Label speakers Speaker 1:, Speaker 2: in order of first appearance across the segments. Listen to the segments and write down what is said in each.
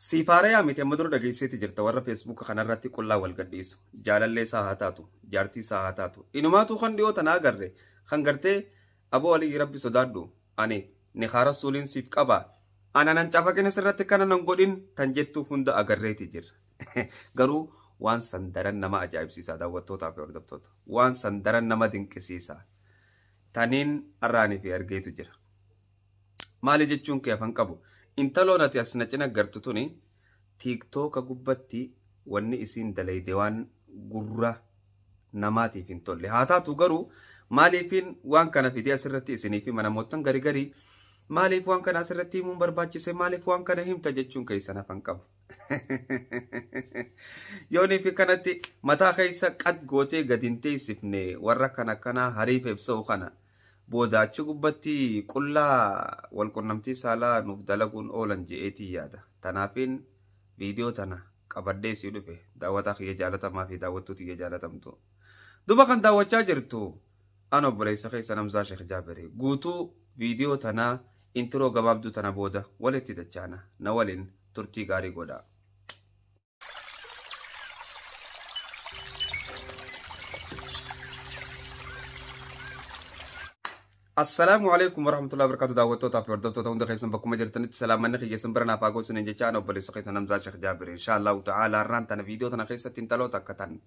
Speaker 1: Siifaarayaa miti amma dura dhageesseeti jirta warra Feesbuuka kanarratti qullaa wal gadhiisu. Jaalallee isaa haa taatu, jaartii isaa haa taatu. Inumaatu kan dhiyoo tanaa agarre kan gartee aboo Aliyyi rabbi sodaadhu ani ni kaara suuliin siif qaba. Ana nan cafaqina sirratti kana nan godhin tan jettuuf hunda agarreeti jirra. Garuu waan san daran nama ajaa'ibsiisa daawwattootaa fi hordoftoota. Waan san daran nama dinqisiisa. Taniin arraanii fi argeetu jira. Maali jechuun kee afan qabu. Intaloon ati as na cina gartu tuni TikToka gubbatti wanni isiin dalayde waan gurra namaatiif hin tolle. Haa taatu garuu maaliifin waan kana fidee asirratti isiniif hima namoottan gari garii maaliif waan kana asirratti himuun barbaachise maaliif waan kana himta jechuun keessan afan qabu. Yoonii fi kanatti mataa keessa qad gootee gadi hin teessifne warra kana kanaa hariif ibsa'u kana. Booda achi gubbatti qullaa walqunnamtii saalaa nuuf dalaguun oolan je'eetii yaada. Tanaafiin viidiyoo tana qabadhee sii dhufe daawwataa kiyya jaalatamaa fi daawwattuu tiyya jaalatamtu. Duba kan daawwachaa jirtu an obboleessa keessan Hamzaa Sheekh Jaabiri. Guutuu viidiyoo tanaa intiroo gabaabduu tana booda walitti dachaana. Na waliin turtii gaarii godhaa. Assalaamu alaikum warahmatullahi wabarakatuh daawwattootaa fi hordoftoota hunda keessan bakkuma jirtanitti salaamanni kiyya isin bira naaf haa ga'u isiniin jecha ana obboleessa keessan Hamzaa Sheekh Jaabir inshaallahu ta'ala har'aan tana viidiyoo tana keessatti intaloota akka tan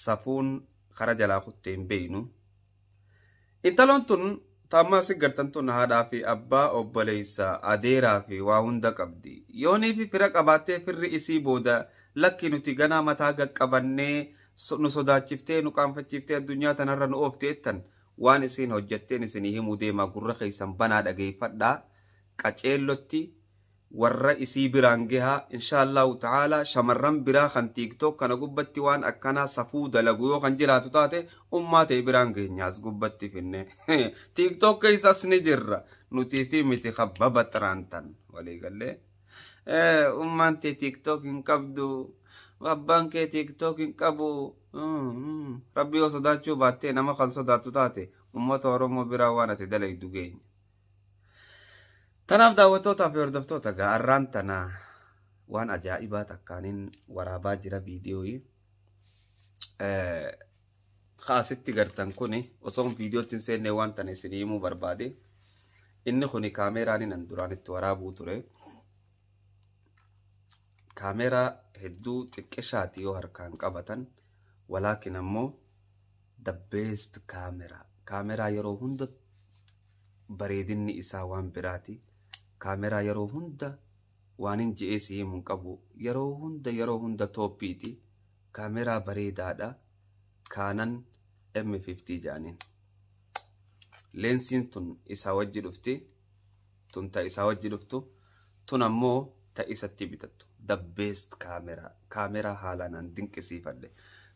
Speaker 1: safuun kara jalaa kuttee hin beeynu. Intaloon tun taammaa si gartan tun haadhaa fi abbaa obboleessa adeeraa fi waa hunda qabdi. Yoonii fi fira qabaattee firri isii booda lakki nuti ganaa mataa gaqqabannee nu sodaachiftee nu qaanfachiiftee addunyaa tanarra nu oofte jettan waan isiin hojjatteen isinii himuu deemaa gurra keessan banaa dhageeffadhaa qaceellotti warra isii biraan gehaa inshaallahu ta'ala shamarran biraa kan TikTok kana gubbatti waan akkanaa safuu dalagu yoo kan jiraatu taate ummaa ta'e biraan geenyaas gubbatti finne TikTok keessas ni jirra nutii fi miti kabbaba xiraantan walii gallee ummaan tee TikTok hin qabdu abbaan kee TikTok hin qabu rabbi yoo sodaachuu baattee nama kan sodaattu taate ummata Oromoo biraa waan ati dalaydu geenya. Tanaaf daawwattootaa fi hordoftoota gaa arraan tana waan ajaa'ibaa takkaaniin waraabaa jira viidiyooyi. Kaasitti gartan kuni osoo viidiyootti hin seenne waan tana isinii himuu barbaade. Inni kuni kaameeraan an duraan itti waraabuu ture. Kaameeraa hedduu xiqqishaati yoo harkaan qabatan walaakin ammoo the best kaameraa. Kaameraa yeroo hunda bareedinni isaa waan biraati. Kaameraa yeroo hunda waan hin je'ee si himu hin qabu. Yeroo hunda tooppiiti. Kaameraa bareedaadha. Kaanan M50 jedhaniin. Leensiin tun isaa wajji dhufti. Tun ta isaa wajji dhuftu. Tun ammoo ta isatti bitattu. The best kaameraa. Kaameraa haalaan an dinqisiifadhe.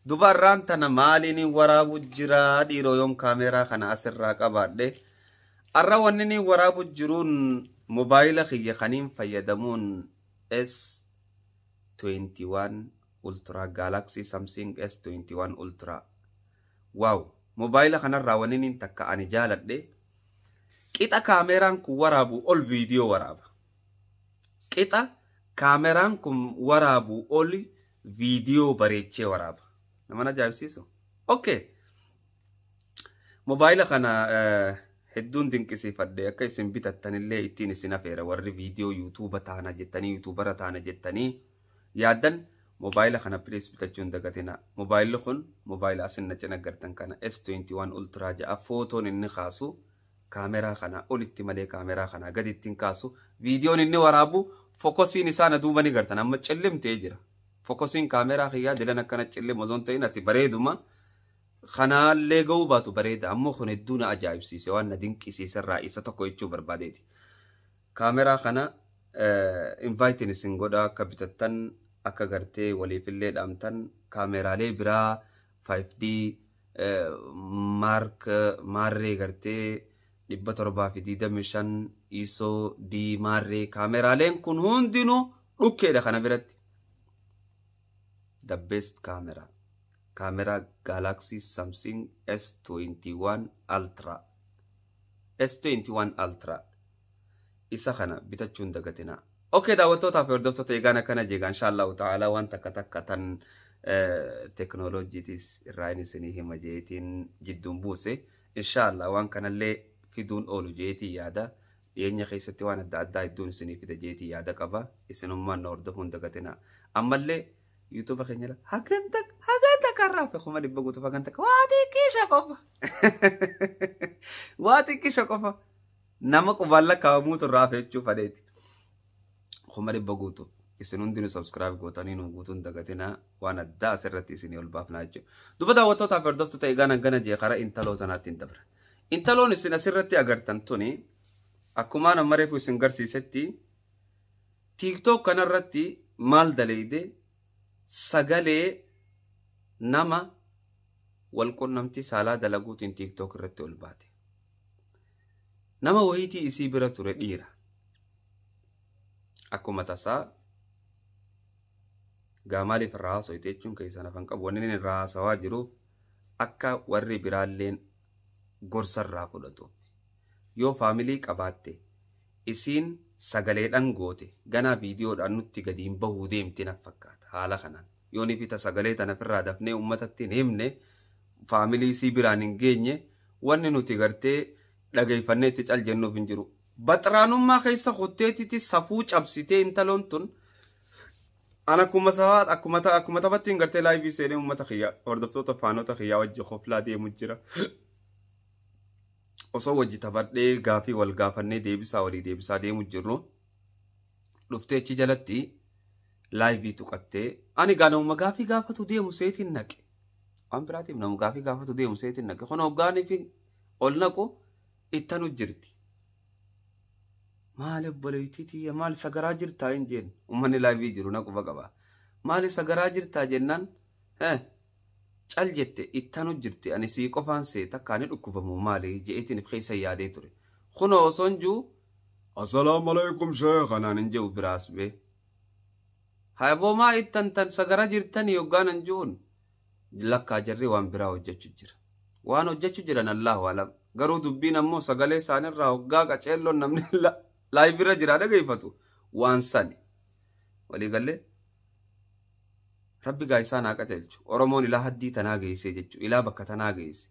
Speaker 1: Dubarraan tana maaliin waraabu jira dhiiroo yoon kaameraa kana asirraa qabaadhe. Arra wanni ni waraabu jiruun mobaayila kiyya kaniin fayyadamuun S21 Ultra Galaxy Samsung S21 Ultra. Wow! Mobaayila kanarraa wanni ni takka ani jaaladhe qixa kaameraan kun waraabu ol viidiyoo waraaba. Qixa kaameraan kun waraabu ol viidiyoo bareechee waraaba. Nama ajaa'ibsiisu. Okay. Mobaayila kana hedduun dinqisiifadhe akka isin bitattanillee ittiin isin afeera warri viidiyoo yuutuuba taana jettanii yuutuubara taana jettanii yaaddan mobaayila kana please bitachuu hin dagatina. Mobaayilli kun mobaayila asin na cina gartan kana S21 Ultra ja'a footoon inni kaasu kaameraa kana olitti malee kaameraa kana gaditti hin kaasu viidiyoon inni waraabu fokosiin isaa na duuba ni gartan amma cillimtee jira. Fokosiin kaameraa kiyyaa dilan akkana cillim osoo hin ta'in ati bareeduma. Kanaallee ga'uu baatu bareeda ammoo kun hedduu na ajaa'ibsiise waan na dinqisiise irraa isa tokko jechuu barbaadeeti. Kaameraa kana invaayitiin isin godha akka bitattan akka gartee waliifillee dhaamtan kaameraalee biraa 5D maark maarree gartee 725 ISO D maarree kaameraaleen kun hundinuu dhukkeedha kana biratti. The best camera. Kaameraa Galaxy Samsung S21 Ultra. S21 Ultra. Isa kana bitachuu hin dagatinaa. Okay, daawwattootaa fi hordoftoota, eegaan akkana jeega. Inshaallahu ta'ala waan takka takka tan teknooloojiitis irraa inni isinii hima jeetiin jidduun buuse. Inshaallah waan kanallee fiduun oolu jeetii yaada. Dhiyeenya keessatti waan adda addaa hedduun isinii fida jeetii yaada qaba. Isinummaan na hordofuun dagatina. Ammallee YouTube keenya hagan takka hagan takka irraa fi 100,000 guutuuf hagan takka waa xiqqeesha qofa. Waa xiqqeesha qofa. Nama qubaan lakkaa'amuutu irraa hafe jechuu fadheeti. 100,000 guutuuf. Isin hundinuu subscribe gootanii nu guutuun dagatina, waan addaa asirratti isinii ol baafnaa jechuudha. Duba daawwattootaa fi hordoftoota, eegaan hangana jee karaa intaloo tanaatti hin dabra. Intaloon isin asirratti agartan tuni akkumaan amma reefu isin garsiisetti TikTok kanarratti maal daleyde? Sagalee nama wal qunnamtii saalaa dalaguutiin TikTok irratti ol baate. Nama wayiitii isii bira ture, dhiira. Akkuma tasaa gaa maaliif irraa haasoyte jechuun keessan hafan qabu. Wanni inni irraa haasawaa jiruuf akka warri biraalleen gorsa irraa fudhatuuf. Yoo faamilii qabaatte, isiin sagaleedhaan goote, ganaa viidiyoodhaan nutti gadi hin bahuu deemti naf fakkaata haala kanaan. Yoo ni fita sagalee tana ofirraa dafnee uummatatti hin himne, faamilii isii biraan hin geenye, wanni nuti gartee dhageeffannee itti cal jennuuf hin jiru. Baxraanummaa keessa kotteetiti safuu cabsitee intaloon tun. An akkuma sabaa akkuma taphattiin gartee live seenee uummata kiyya, hordoftoota, faanota kiyyaa wajji koflaa deemu jira. Osoo wajji taphadhee gaafii wal gaafannee deebisaa walii deebisaa deemu jirru, dhuftee achi jalatti live tuqattee, ani gaa namuma gaafii gaafatu deemu seetiin naqe. Waan biraatiif nama gaafii gaafatu deemu seetiin naqe. Kun hoggaanii fi ol naqu ittanu jirti. Maali obboleettii tiyya, maal sagaraa jirtaa hin jeen. Uummanni live jiru na quba qaba. Maali sagaraa jirtaa jennaan cal jette, ittanu jirti. Ani sii qofaan see takka ani dhukkubamu maali je'eetiin if keessa yaadee ture. Kunoo osoon jiru, "Assalaamu alaikum sheekh" anaan hin jedhu biraas bee. Haboo, maa ittan tan sagara jirtanii hoggaan hin jiruun, lakkaa jarri waan biraa hojjechuu jira. Waan hojjechuu jiran Allahu alam. Garuu dubbiin ammoo sagalee isaanirraa hoggaa qaceelloon namni live irra jira dhageeffatu waan sani. Waliigallee Rabbi gaa isaan haa qajeelchu. Oromoon ilaa haddii tanaa geesse jechuudha. Ilaa bakka tanaa geesse.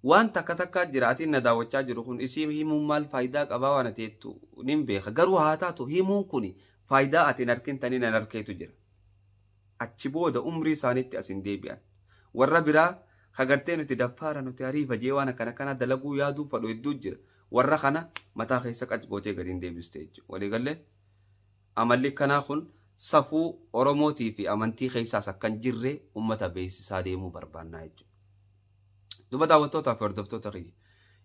Speaker 1: Waan takka takkaa jira, atiin na daawwachaa jiru kun isii himuun maal faayidaa qabaa waan ati jettu nin beeka. Garuu haa taatu, himuun kun faayidaa ati hin arkin tanii nan arkeetu jira. Achi booda umrii isaaniitti as hin deebi'an. Warra biraa kagartee nuti daffaara nuti ariifa jee waan akkana kana dalaguu yaaduu fadhu hedduu jira. Warra kana mataa keessa qac gootee gadi hin deebiste jechuudha. Waliigallee amalli kanaa kun safuu Oromootii fi amantii keessaas akka hin jirre uummata beeksisaa deemuu barbaannaa jechuudha. Duba daawwattootaa fi hordoftoota kiyya.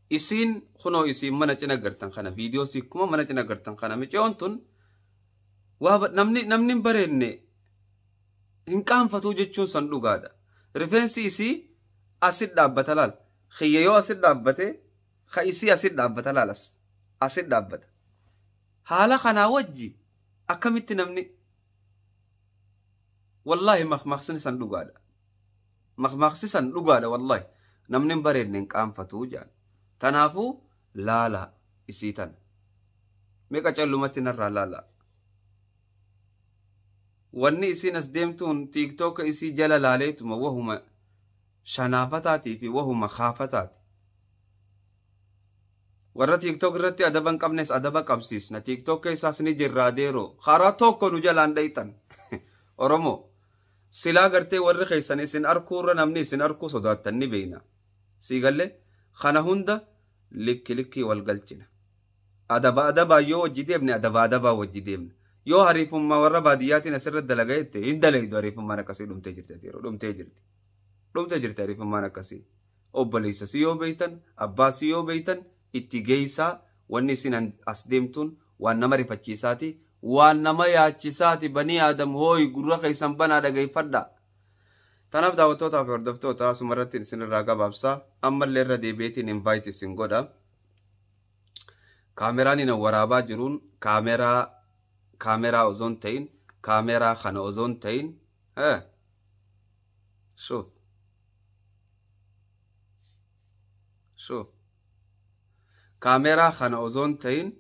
Speaker 1: Isiin kunoo isiin mana cina gartan kana, viidiyoo sikkuma mana cina gartan kana, micoon tun waa namni hin bareenne hin qaanfatuu jechuun san dhugaadha. Rifeensi isii asit dhaabbata laal. Kiyya yoo asit dhaabbate, ka isii asit dhaabbata laal, as asit dhaabbata. Haala kanaa wajji akkamitti namni, wallaahi maqmaqsni san dhugaadha. Maqmaqsi san dhugaadha wallaahi. Namni hin bareedne hin qaanfatuu jedhan. Tanaafuu laalaa isii tana. Meeqa callumatti narraa laalaa. Wanni isiin as deemtuun TikTok isii jala laaleetuma wahuma shanaafataatii fi wahuma kaafataati. Warra TikTok irratti adaba hin qabnes adaba qabsiisna. TikTok keessaas ni jirraa deeroo. Karaa tokko nu jalaan dhayitan. Oromoo. Silaa gartee warri keessan isin arkuurra namni isin arkuu sodaattan ni beeyna. Siigallee kana hunda likki likkii wal galchina. Adaba adabaa yoo wajji deemne, adaba adabaa wajji deemne. Yoo hariifummaa warra baadiyyaatiin asirra dalagaa jette, hin dalaydu. Hariifummaan akkasii dhumtee jirti, yeroo dhumtee jirti. Dhumtee jirti hariifummaan akkasii. Obboleessa si yoo beeytan, abbaa si yoo beeytan, itti geessaa. Wanni isin as deemtuun waan nama rifachiisaati. Waan nama yaachisaati. Banii aadam hooyi, gurra keessan banaa dhageeffadha. Tanaaf daawwattootaa fi hordoftoota, asuma irratti isin irraa gabaabsaa. Ammallee irra deebi'eetiin invite isin godha. Kaameraan inni waraabaa jiruun kaameraa osoo hin ta'in, kaameraa kana osoo hin ta'in, shuf shuf, kaameraa kana osoo hin ta'in,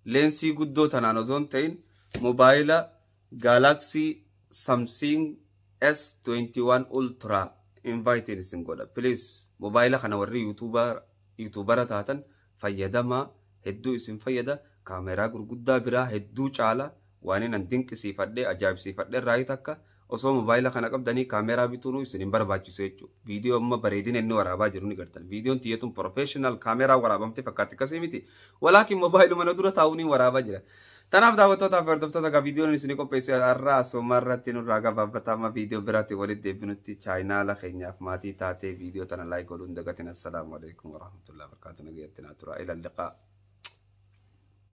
Speaker 1: leensii guddoo tanaan osoo hin ta'in, Mobaayila Galaxy Samsung S21 Ultra invite isin godha. Please, mobaayila kana warri YouTubera taatan fayyadamaa, hedduu isin fayyada. Kaameraa gurguddaa biraa hedduu caala. Waan inni dinqisiifadhee ajaa'ibsiifadhee raayii takka, osoo mobaayila kana qabdanii kaameraa bituun isin hin barbaachisu jechuudha. Viidiyoo amma bareedina inni waraabaa jiru ni gartan. Viidiyoon tiyyatuun professional kaameraa waraabamte fakkaatti, akkasii miti. Walaakin mobaayiluma na dura taa'uun waraabaa jira. Tanaaf, daawwattootaa fi hordoftoota egaa, viidiyoon isin qopheesse har'aa asuma irratti nurraa gabaabbataa. Amma viidiyoo biraatti walitti deebinutti channel keenyaaf maatii taatee viidiyoo tana like godhuun dagatin. Assalaamu alaikum warahmatullahi wabarakatuh. Nagaatti naa tura. Ila liqaa.